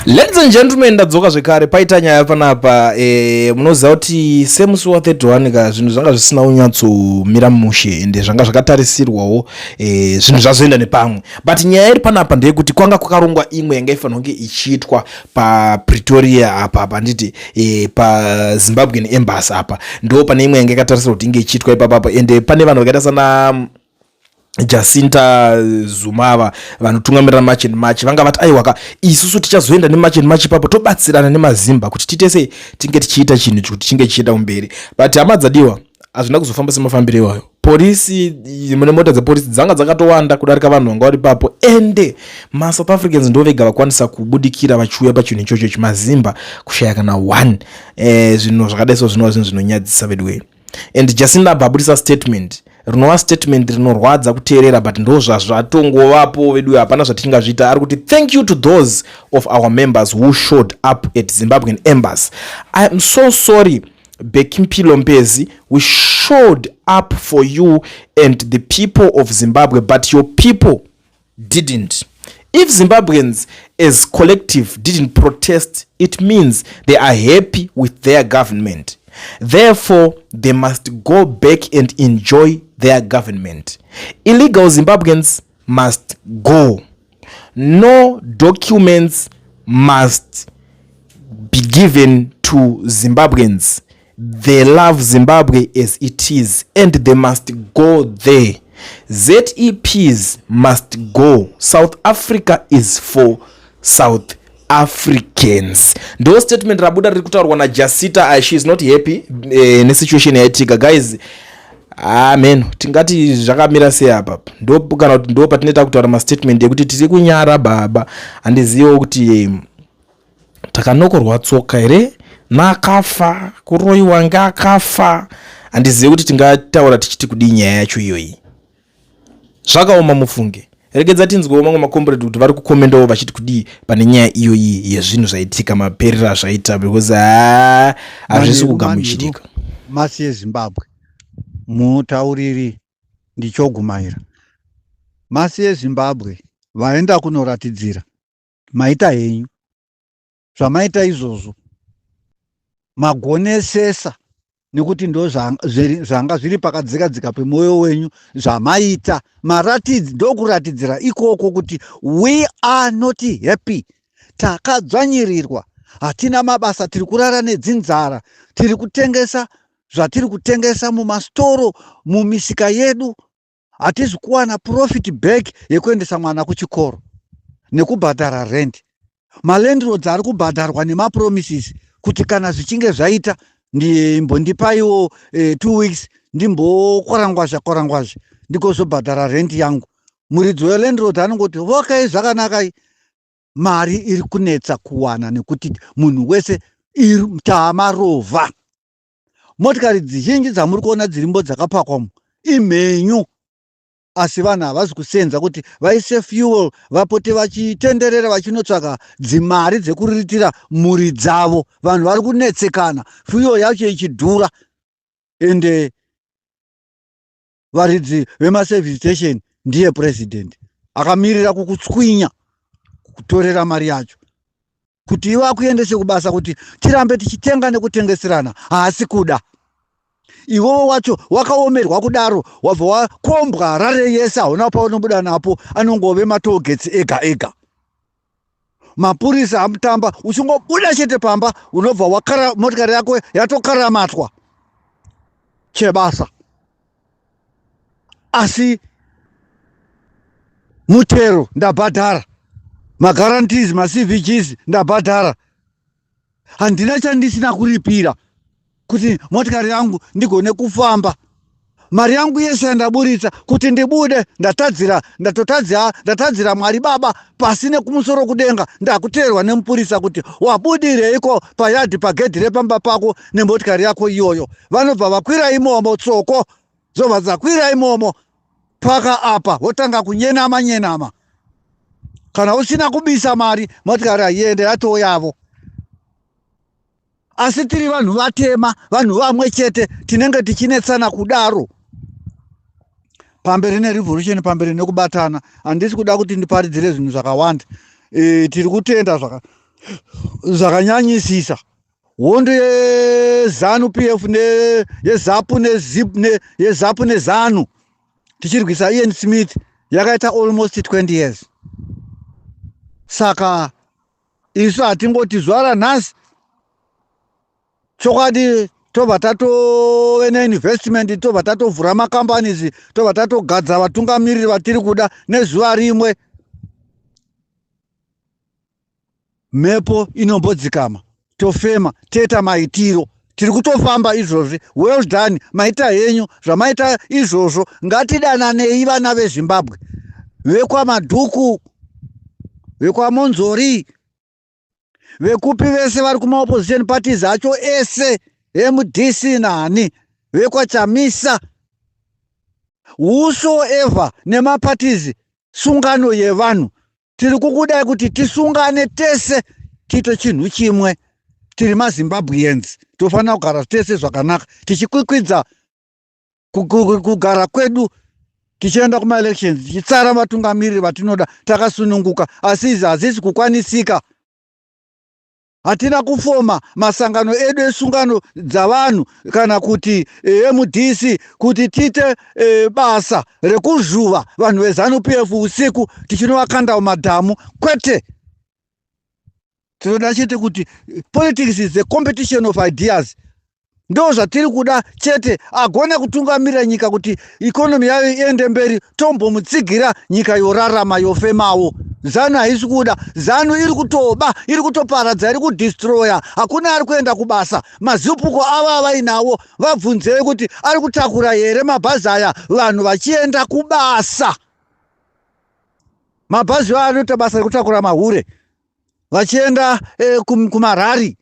Ladies and gentlemen, ndadzoka zvekare. Paita nyaya panapa. Munoziva kuti semusi wa31 ka, zvinhu zvanga zvisina kunyatsomira mushe, ende zvanga zvakatarisirwawo zvinhu zvazoenda nepamwe. But nyaya iri panapa ndeyekuti kwanga kwakarongwa imwe yanga ifanira kunge ichiitwa paPretoria apa, panditi paZimbabwean Embassy apa, ndo pane imwe yanga yakatarisirwa kuti inge ichiitwa ipapapa. Ende pane vanhu vakaita sana Jacinta Zuma, ava vanotungamirira March and March, vanga vati, "Aiwaka, isusu tichazoenda neMarch and March ipapo, tobatsirana nemaZimba kuti tiite sei, tinge tichiita chinhu kuti chinge chichienda kumberi." But hama dzadiwa, hazvina kuzofamba semafambiro iwayo. Polisi mune mota dzepolisi dzanga dzakatowanda kudarika vanhu vanga vari papo, ende maSouth Africans ndo vega vakwanisa kubudikira vachiuya pachinhu ichocho. ChimaZimba kushaya kana one. Zvinhu zvakadai so zvinova zvinhu zvinonyadzisa veduwei. And Jacinta abva abudisa statement, rinova statement rinorwadza kuteerera, but ndo zvazvatongovapo vedu, hapana zvatingazviita. Ari kuti, "Thank you to those of our members who showed up at Zimbabwean Embassy. I am so sorry, Bhekimpilo Mbezi. We showed up for you and the people of Zimbabwe, but your people didn't. If Zimbabweans as collective didn't protest, it means they are happy with their government. Therefore they must go back and enjoy their government. Illegal Zimbabweans must go. No documents must be given to Zimbabweans. They love Zimbabwe as it is and they must go there. ZEPs must go. South Africa is for South Africans." Ndo statement rabuda riri kutaurwa naJacinta. She is not happy nesituation yaitika, guys. Amen. Tingati zvakamira sei apa? Ndo kana kuti ndo patinoita kutaura mastatement ekuti tiri kunyara baba. Handiziviwo kuti takanokorwa tsoka here nakafa, kuroyiwa ngaakafa. Handizivi kuti tingataura tichiti kudii nyaya yacho iyoyi. Zvakaoma mufunge. Regedza tinzwewo mamwe macomrade kuti vari kukomendawo vachiti kudii pane nyaya iyoyi yezvinhu zvaitika, maperero azvaita, because haa, hazvisi Manheru, kugamuchirika. Masi eZimbabwe, mutauriri ndichogumaira. Masi eZimbabwe, vaenda kunoratidzira, maita henyu. Zvamaita izvozvo magonesesa, nekuti ndo zvanga zviri pakadzika dzika pemwoyo wenyu. Zvamaita maratidzi, ndokuratidzira ikoko kuti we are not happy, takadzvanyirirwa, hatina mabasa, tiri kurara nedzinzara, tiri kutengesa zvatiri kutengesa mumastoro, mumisika yedu hatisi kuwana profit back yekuendesa mwana kuchikoro nekubhadhara rent. Malandlords ari kubhadharwa nemapromises kuti kana zvichinge zvaita, ndimbondipaiwo 2 weeks, ndimbokorangwazha korangwazha, ndikozobhadhara rent yangu. Muridzi welandlord anongoti, "Okay, zvakanakai." Mari iri kunetsa kuwana nekuti munhu wese taamarovha. Motikari dzizhinji dzamuri kuona dzirimbo dzakapakwamo imhenyu, asi vanhu havazi kusenza kuti vaise fuel, vapote vachitenderera vachinotsvaka dzimari dzekuriritira mhuri dzavo. Vanhu vari kunetsekana, fuel yacho ichidhura, ende varidzi vemaservice station ndiye president akamirira kukutswinya, kutorera mari yacho kuti iwe akuendese kubasa, kuti tirambe tichitenga nekutengeserana. Haasi kuda. Iwewo wacho wakaomerwa kudaro, wabva wakombwa Harare yese, hauna paunobuda napo, anongove matollgates ega ega. Mapurisa amutamba, uchingobuda chete pamba unobva wakara motikari yako yatokaramatwa chebasa. Asi mutero ndabhadhara, maguarantees, maCVGs ndabhadhara, handina chandisina kuripira kuti motikari yangu ndigone kufamba. Mari yangu yese yandaburitsa kuti ndibude, ndatadzira, ndatotadzira, ndatadzira Mwari Baba pasi nekumusoro kudenga. Ndakuteerwa nemupurisa kuti wabudireiko payadhi, pagedhi repamba pako nemotikari yako iyoyo. Vanobva vakwira imomo, tsoko zobva dzakwira imomo paka apa, wotanga kunyenama nyenama. Kana usina kubisa mari, motikari haiende, yatoo yavo. Asi tiri vanhu vatema, vanhu vamwe chete, tinenge tichinetsana kudaro. Pamberi nerevolution, pamberi nekubatana. Handisi kuda kuti ndiparidzire zvinhu zvakawanda. Tiri kutenda zvaka Zvakanyanyisisa hondo yeZanu PF yeZapu yeZapu neZanu tichirwisa Ian Smith yakaita almost 20 years. Saka isu hatingoti zuva ranhasi chokwadi tobva tatove neinvestment, tobva tatovhura macompanies, tobva tatogadza vatungamiriri vatiri kuda nezuva rimwe. Mhepo inombodzikama, tofema, toita maitiro. Tiri kutofamba izvozvi. Well done, maita henyu zvamaita izvozvo. Ngatidananei, vana veZimbabwe, vekwaMadhuku, vekwaMonzori, vekupi, vese vari kumaopposition parties acho ese, MDC nani, vekwaChamisa, whosoever nemaparties, sungano yevanhu, tiri kukudai kuti tisungane tese, tiite chinhu chimwe. Tiri maZimbabweans, tofanira kugara tese zvakanaka, tichikwikwidza kugara kwedu, tichienda kumaelections, tichitsara vatungamiriri vatinoda takasununguka. Asi izvi hazvisi kukwanisika. Hatina kufoma masangano edu esungano dzavanhu kana kuti MDC kuti tiite basa rekuzvuva vanhu veZanu PF usiku tichinovakanda mumadhamu. Kwete, tinoda chete kuti politics is a competition of ideas. Ndo zvatiri kuda chete. Agona kutungamirira nyika kuti economy yayo iende mberi, tombomutsigira, nyika yorarama, yofemawo. ZANU haisi kuda. ZANU iri kutoba, iri kutoparadza, iri kudestroya. Hakuna ari kuenda kubasa. Mazupuko avo avainawo, vabvunzei kuti ari kutakura here mabhazi aya vanhu vachienda kubasa. Mabhazi ayo anoita basa rekutakura mahure vachienda kumarari,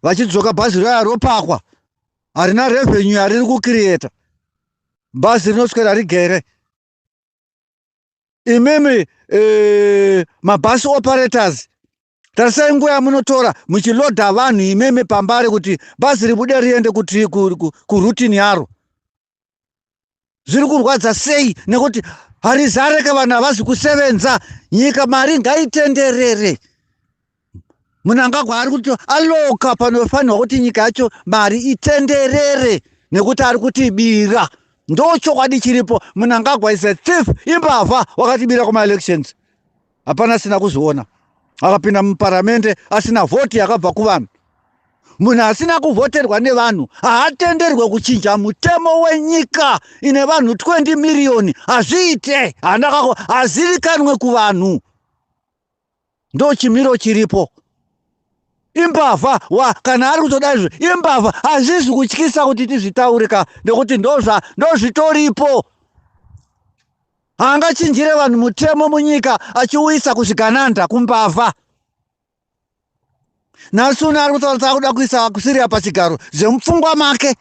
vachidzoka bhazi raya ropakwa, harina revenue yariri kucreata. Bhazi rinoswera rigere. Imimi mabus operators, tarisai nguva yamunotora muchilodha vanhu imimi pambare kuti bhazi ribude riende kuti kuroute yaro. Zviri kurwadza sei nekuti harizareke, vanhu havazi kusevenza. Nyika mari ngaitenderere. Munangagwa ari kuti aloka panofanirwa kuti nyika yacho mari itenderere nekuti ari kutibira. Ndo chokwadi chiripo. Munangagwa is a thief, imbavha, wakatibira kumaelections. Hapana asina kuzviona. Akapinda muparamende asina vhoti yakabva kuvanhu. Munhu asina kuvhoterwa nevanhu haatenderwe kuchinja mutemo wenyika ine vanhu 20 miriyoni. Hazviite, handakako, hazivikanwe kuvanhu. Ndo chimiro chiripo. Imbavha wa kana ari kutoda izvo, imbavha. Hazvisi kutyisa kuti tizvitaurika nekuti ndozvitoripo. Haangachinjire vanhu mutemo munyika achiuyisa kuzvigananda, kumbavha. Nhasi uno ari kutaura kuti akuda kuisa kuSiriya pachigaro zvemupfungwa make.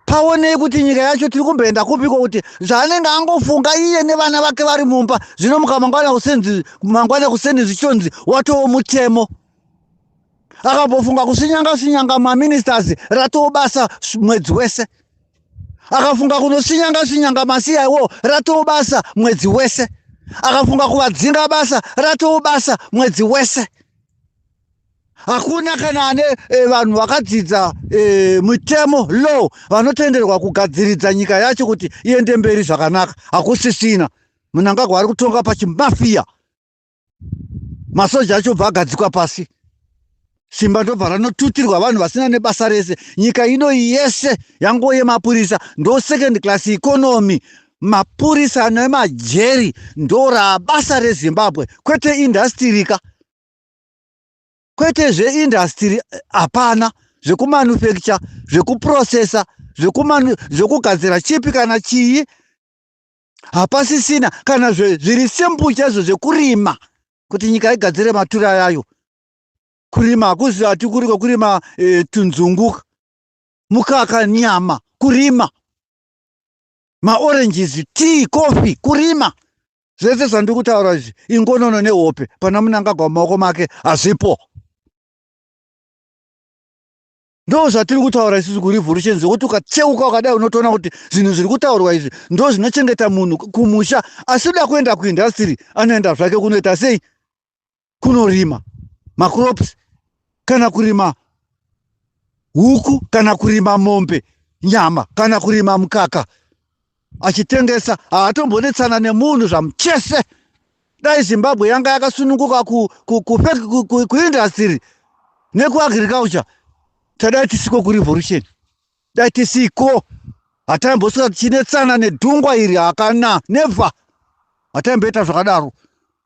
Paonei kuti nyika yacho tiri kumboenda kupiko, kuti zvaanenge angofunga iye nevana vake vari mumba, zvino muka mangwana kusenzi, mangwana kuseni zvichonzi watoo mutemo. Akambofunga kusinyanga sinyanga maministers, ratoo basa mwedzi wese. Akafunga kunosinyanga sinyanga maCIO, ratoo basa mwedzi wese. Akafunga kuvadzinga basa, ratoo basa mwedzi wese. Hakuna kana ane vanhu vakadzidza mitemo, law, vanotenderwa kugadziridza nyika yacho kuti iende mberi zvakanaka. Hakusisina. Munangagwa ari kutonga pachimafia. Masoja acho bva agadzikwa pasi, simba ndobva ranotutirwa vanhu vasina nebasa rese. Nyika ino yese yango yemapurisa. Ndo second class economy. Mapurisa nemajeri ndo rabasa reZimbabwe, kwete industry ka, kwete zveindustry. Hapana zvekumanufacture, zvekuprocessa, zvekugadzira chipi kana chii, hapasisina. Kana zviri simple chaizvo zvekurima kuti nyika igadzire matura yayo, kurima hakuzi ati kuri kwekurima tunzungu, mukaka, nyama, kurima maoranges, tea, coffee, kurima zvese zvandiri kutaura izvi ingonono nehope pana Munangagwa mumaoko make. Hazvipo. Ndo zvatiri kutaura isusu kurevolution, zvekuti ukacheuka ukadai unotoona kuti zvinhu zviri kutaurwa izvi ndo zvinochengeta munhu kumusha. Asi uda kuenda kuindustry, anoenda zvake kunoita sei? Kunorima macrops, kana kurima huku, kana kurima mombe nyama, kana kurima mukaka achitengesa, haatombonetsana nemunhu zvamuchese. Dai Zimbabwe yanga yakasununguka kuindustry nekuagriculture, tadai tisiko kurevolution, dai tisiko. Hataimbosvika tichinetsana nedhungwa iri, hakana, never. Hataimboita zvakadaro.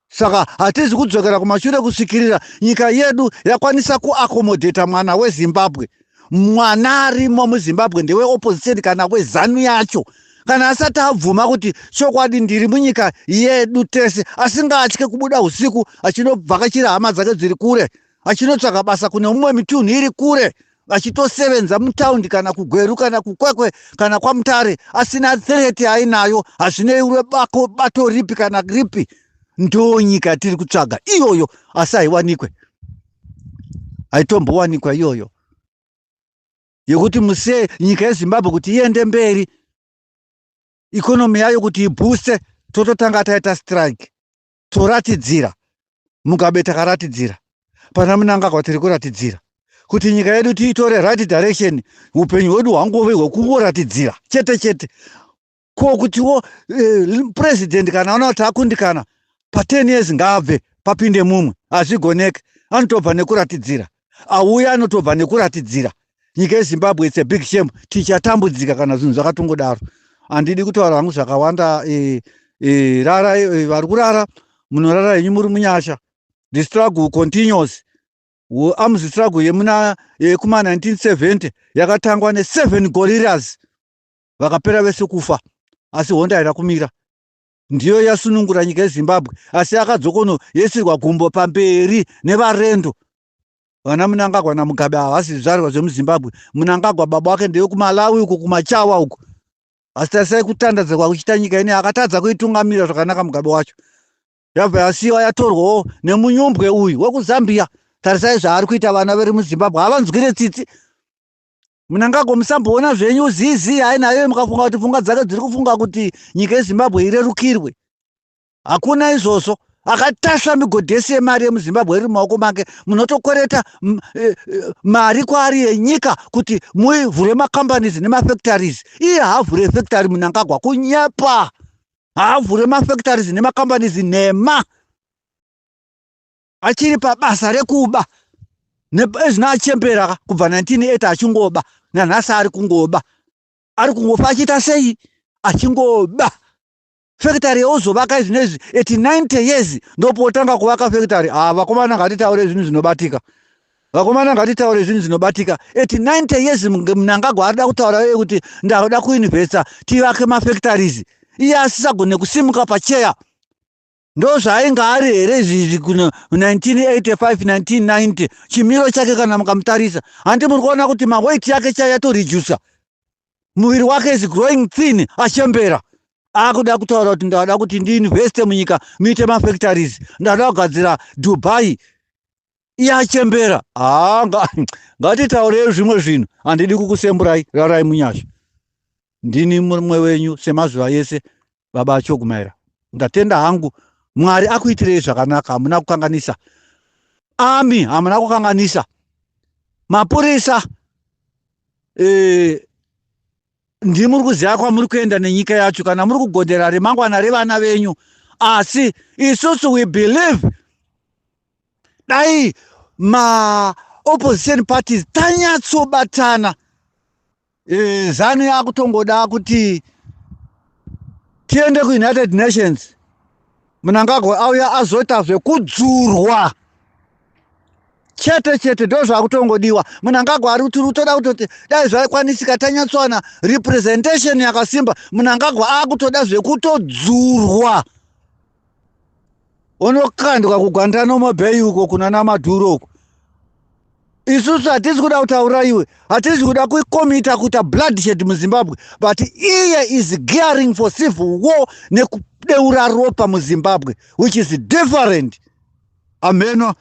Saka hatizi kudzokera kumashure kusvikirira nyika yedu yakwanisa kuaccommodata mwana weZimbabwe. Mwana arimo muZimbabwe ndeweopposition kana weZANU yacho, kana asati abvuma kuti chokwadi ndiri munyika yedu tese, asingatye kubuda usiku achinobvakachira hama dzake dziri kure, achinotsvaka basa kune mumwe mitunhu iri kure, achitosevenza mutaundi kana kuGweru kana kuKwekwe kana kwaMutare, asina threat ainayo, hazvinei bako bato ripi kana ripi. Ndo nyika yatiri kutsvaga iyoyo, asi haiwanikwe, haitombowanikwa iyoyo yekuti muse nyika yeZimbabwe kuti iende mberi, economy yayo kuti ibooste, tototanga taita strike, toratidzira. Mugabe takaratidzira, pana Mnangagwa tiri kuratidzira kuti nyika yedu tiitore right direction. Upenyu hwedu hwangove hwekungoratidzira chete chete. Ko kutiwo president kana aona kuti akundikana pa10 years, ngaabve papinde mumwe, hazvigoneke. Anotobva nekuratidzira, auya anotobva nekuratidzira. Nyika yeZimbabwe, it's a big shame. Tichatambudzika kana zvinhu zvakatongodaro. Handidi kutaura hangu zvakawanda. Rara, vari kurara, munorara henyu muri munyasha. The struggle continues. Arms struggle yemuna yekuma 1970 yakatangwa ne7 guerrillas, vakapera vese kufa, asi hondo haina kumira. Ndiyo yasunungura nyika yeZimbabwe, asi yakadzokono yesirwa gumbo pamberi nevarendo vana Mnangagwa naMugabe. Havasi zvizvarwa zvemuZimbabwe. Mnangagwa baba wake ndeyekuMalawi uko, kumachawa uko. Asi tarisai kutandadzirwa kuchiita nyika ine. Akatadza kuitungamira zvakanaka Mugabe wacho, yabva yasiyiwa, yatorwawo nemunyumbwe uyu wekuZambia. Tarisai zvaari kuita vana veri muZimbabwe, havanzwire tsitsi. Mnangagwa musamboona zvenyu zizi hainayo, mukafunga kuti pfungwa dzake dziri kufunga kuti nyika yeZimbabwe irerukirwe. Hakuna izvozvo. Akatasva migodhi yese yemari yemuZimbabwe iri mumaoko make. Munotokwereta mari kwaari yenyika kuti muvhure macompanies nemafactories. Iye haavhure factory. Mnangagwa kunyepa, haavhure mafactories nemacompanies, nhema. Achiri pabasa rekuba ezvino, achembera kubva 1980 achingoba, nanhasi ari kungoba, ari kungofa achiita sei, achingoba. Factory yauzovaka izvinezvi at 90 years, ndopotanga kuvaka factory? Ha, vakomana, ngatitaure zvinhu zvinobatika. Vakomana, ngatitaure zvinhu zvinobatika. At 90 years Mnangagwa arida kutaura iye kuti ndakuda kuinvesta, tivake mafactories, iye asisagone kusimuka pacheya. Ndo zvaainge ari here izvizvi kuna 1985, 1990? Chimiro chake kana mukamutarisa, handi muri kuona kuti maweight yake chayatoredusa, muviri wake is growing thin, achembera. Akuda kutaura kuti ndada kuti ndiinveste munyika, muite mafactories, ndada kugadzira Dubai, iye achembera. Haa, ngatitaurei zvimwe zvinhu. Handidi kukusemburai. Rarai munyasha. Ndini mumwe wenyu semazuva ese, baba Chogumaira. Ndatenda hangu. Mwari akuitirei zvakanaka. Hamuna kukanganisa, army, hamuna kukanganisa, mapurisa. Ndimuri kuziva kwamuri kuenda nenyika yacho, kana muri kugodera remangwana revana venyu. Asi isusu we believe dai maopposition parties tanyatsobatana. ZANU yakutongoda kuti tiende kuUnited Nations. Mnangagwa auya azoita zvekudzurwa chete chete, ndo zvakutongodiwa. Mnangagwa ari kuti toda kutoti dai zvaikwanisika tanyatsowana representation yakasimba. Mnangagwa akutoda zvekutodzurwa, unokandwa kuGuantanamo Bay uko kuna naMaduro uko. Isusu hatisi kuda kutaura iwe, hatisi kuda kucommita kuita bloodshed muZimbabwe, but iye is gearing for civil war nekudeura ropa muZimbabwe, which is different. Ameno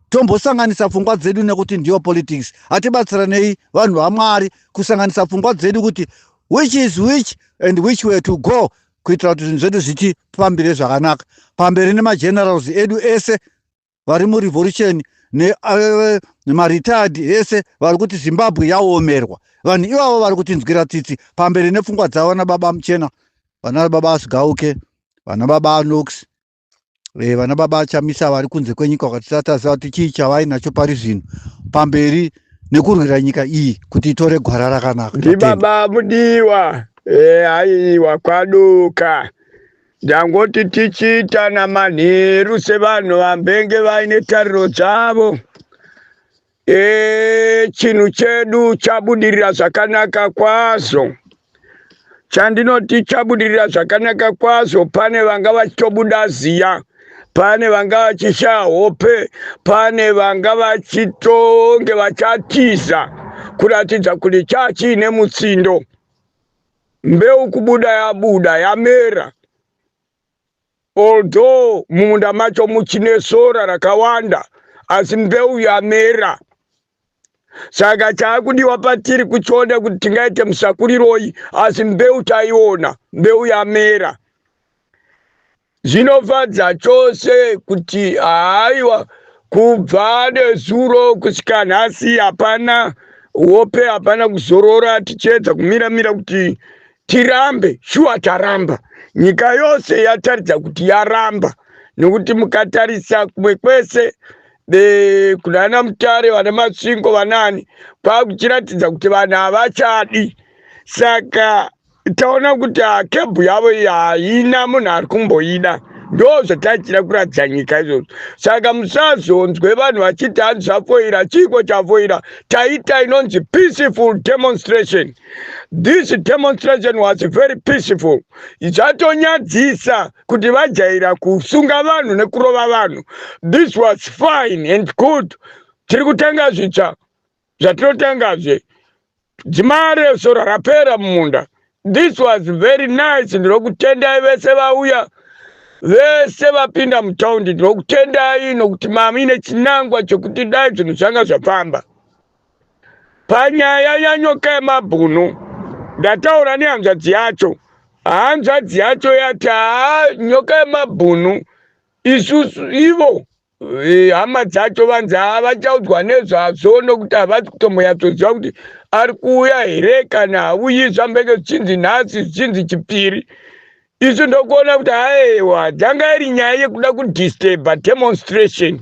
tombosanganisa pfungwa dzedu nekuti ndiyo politics. Hatibatsiranei, vanhu vaMwari, kusanganisa pfungwa dzedu kuti which is which and which way to go, kuitira kuti zvinhu zvedu zvitifambire zvakanaka. Pamberi nemagenerals edu ese. vari murevolution nemaretired ese vari kuti Zimbabwe yaomerwa. Vanhu ivavo vari kutinzwira tsitsi pamberi nepfungwa dzavo vana baba Muchena, vana baba Asigauke, vana baba Anox, vana baba Chamisa vari kunze kwenyika vakatisataziva kuti chii chavainacho pari zvino pamberi nekurwira nyika iyi kuti itore gwara rakanaka. Ndibaba Mudiwa, haiwa kwaduka. Ndangoti tichiita namanheru sevanhu vambenge vaine tariro dzavo. Chinhu chedu chabudirira zvakanaka kwazvo. Chandinoti chabudirira zvakanaka kwazvo, pane vanga vachitobuda ziya, pane vanga vachishaya hope, pane vanga vachitonge vachatiza kuratidza kuti chachiine mutsindo. Mbeu kubuda yabuda yamera, although mumunda macho muchine sora rakawanda, asi mbeu yamera. Saka chaakudiwa patiri kuchiona kuti tingaite musakuriroi, asi mbeu taiona, mbeu yamera. Zvinofadza chose kuti haiwa, kubva nezuro kusvika nhasi hapana hope, hapana kuzorora, tichiedza kumiramira kuti tirambe. Shuwa taramba, nyika yose yataridza kuti yaramba, nekuti mukatarisa kumwe kwese kunana Mutare, vana Masvingo, vanani, kwakuchiratidza kuti vanhu havachadi. Saka taona kuti CAB yavo iyi haina munhu ari kumboida. Ndo zvatachida kuratidza nyika izvozvo. Saka musazonzwe vanhu vachiti hanzi zvafoira. Chiko chafoira? Taita inonzi peaceful demonstration. This demonstration was very peaceful. Zvatonyadzisa kuti vajaira kusunga vanhu nekurova vanhu. This was fine and good. Tiri kutenga zvitsva zvatinotengazve, dzimare sora rapera mumunda. This was very nice. Ndinokutendai vese vauya, vese vapinda mutaundi. Ndinokutendai nokuti mami chinangwa chokuti dai zvinhu zvanga zvafamba. Panyaya yanyoka yemabhunu, ndataura nehanzvadzi yacho. Hanzvadzi yacho yati haa, nyoka yemabhunu isusu ivo hama dzacho vanzi havachaudzwa nezvazvo nokuti havasi kutombonyatsoziva kuti ari kuuya here kana hauyi. Zvambenge zvichinzi nhasi, zvichinzi chipiri. Isu ndokuona kuti aiwa, dzanga iri nyaya yekuda kudisturba demonstration.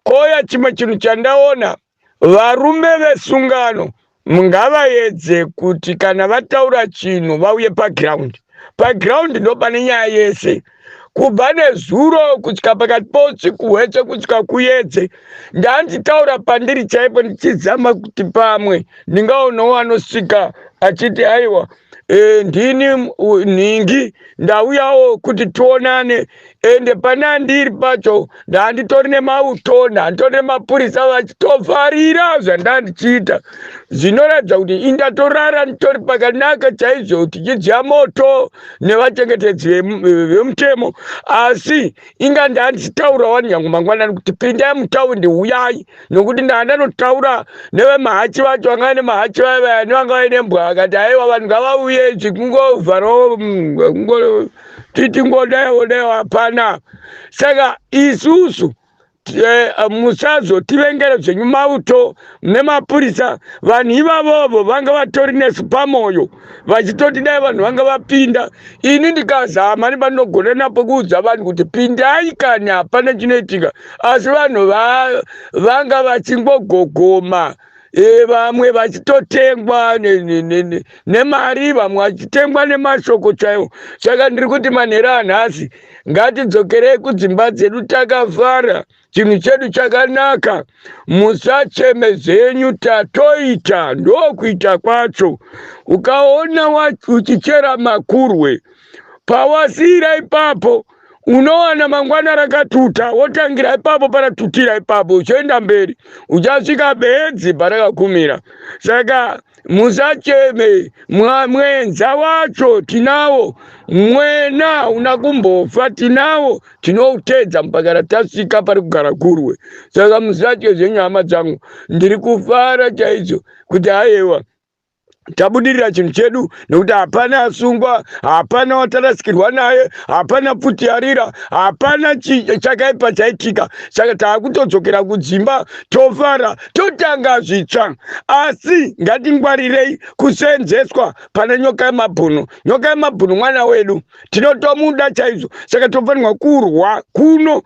Koya chimwe chinhu chandaona, varume vesungano ngavaedze kuti kana vataura chinhu vauye paground. Paground ndo pane nyaya yese. Kubva nezuro kusvika pakati pousiku hwese kusvika kuyedze, ndanditaura pandiri chaipo ndichizama kuti pamwe ndingaonawo anosvika achiti aiwa, ndini nhingi, ndauyawo kuti tionane. Ende pane andiri pacho ndanditori nemauto, ndanditori nemapurisa vachitovharira zvandandichiita. Zvinoratidza kuti indatorara nditori pakanaka chaizvo, tichidziya moto nevachengetedzi vemutemo. Asi inga ndandichitaura wani nyange mangwanani kuti pindai mutaundi, uyai, nokuti ndandanotaura nevemahachi vacho, vanga vaine mahachi vaya nevanga vaine mbwa. Vakati aiwa, vanhu ngavauye, zvikungovharawo titingodaiwo daiwo, hapana. Saka isusu musazotivengere zvenyu mauto nemapurisa. Vanhu ivavovo vanga vatori nesu pamwoyo, vachitoti dai vanhu vanga vapinda. Ini ndikazama nepandinogona napo kuudza vanhu kuti pindai kani, hapana chinoitika, asi vanhu vanga vachingogogoma, vamwe vachitotengwa nemari, vamwe vachitengwa nemashoko chaiwo. Saka ndiri kuti manheru anhasi ngatidzokerei kudzimba dzedu takafara. Chinhu chedu chakanaka, musacheme zvenyu. Tatoita ndokuita kwacho. Ukaona uchichera makurwe, pawasiyira ipapo unowana mangwana rakatuta, wotangira ipapo paratutira ipapo, uchienda mberi, uchasvika bedzi parakagumira. Saka musacheme, mwenza wacho tinawo, mwena una kumbofa tinawo, tinoutedza mpaka tasvika pari kugara kurwe. Saka musatye zvenyu, hama dzangu. Ndiri kufara chaizvo kuti aiwa. Tabudirira chinhu chedu nekuti hapana asungwa, hapana watarasikirwa naye, hapana pfuti yarira, hapana chakaipa chaitika. Saka taakutodzokera kudzimba, tofara, totanga zvitsva. Asi ngatingwarirei kuseenzeswa pane Nyoka yemabhunu. Nyoka yemabhunu mwana wedu, tinotomuda chaizvo. Saka tofanirwa kurwa kuno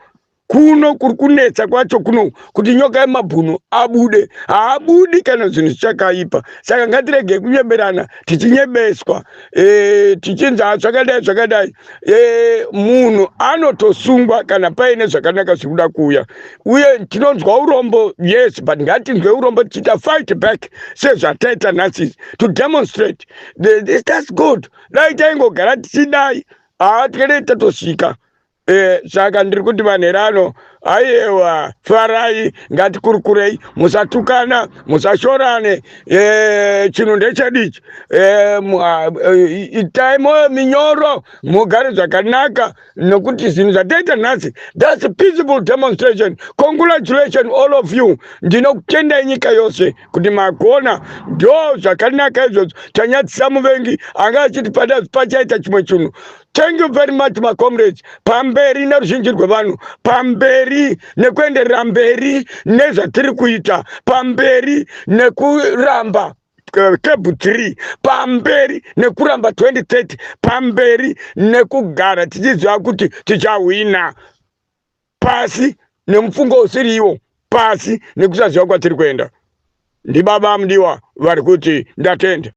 kuno kuri kunetsa kwacho kuno kuti Nyoka yemabhunu abude. Haabudi kana zvinhu zvichakaipa. Saka ngatiregei kunyeberana tichinyebeswa, tichinzi zvakadai zvakadai. Munhu anotosungwa kana paine zvakanaka zviri kuda kuuya. Uye tinonzwa urombo, yes, but ngatinzwe urombo tichiita fight back sezvataita nhasi to demonstrate. That's good. Dai taingogara tichidai, haa, tikanei tatosvika. Saka ndiri kuti vanherano, aiwa, farai, ngatikurukurei, musatukana, musashorane. Chinhu ndechedichi. Itai mwoyo minyoro, mugare zvakanaka, nokuti zvinhu zvataita nhasi, that's a peaceful demonstration. Congratulation, all of you. Ndinokutendai nyika yose kuti magona. Ndo zvakanaka izvozvo. Tanyadzisa muvengi anga achiti pada pachaita chimwe chinhu. Thank you very much, macomrades. Pamberi neruzhinji rwevanhu, pamberi nekuenderera mberi nezvatiri kuita, pamberi nekuramba CAB 3, pamberi nekuramba 2030, pamberi nekugara tichiziva kuti tichahwina. Pasi nemufungo usiriwo, pasi nekusaziva kwatiri kuenda. Ndibaba mudiwa vari kuti ndatenda.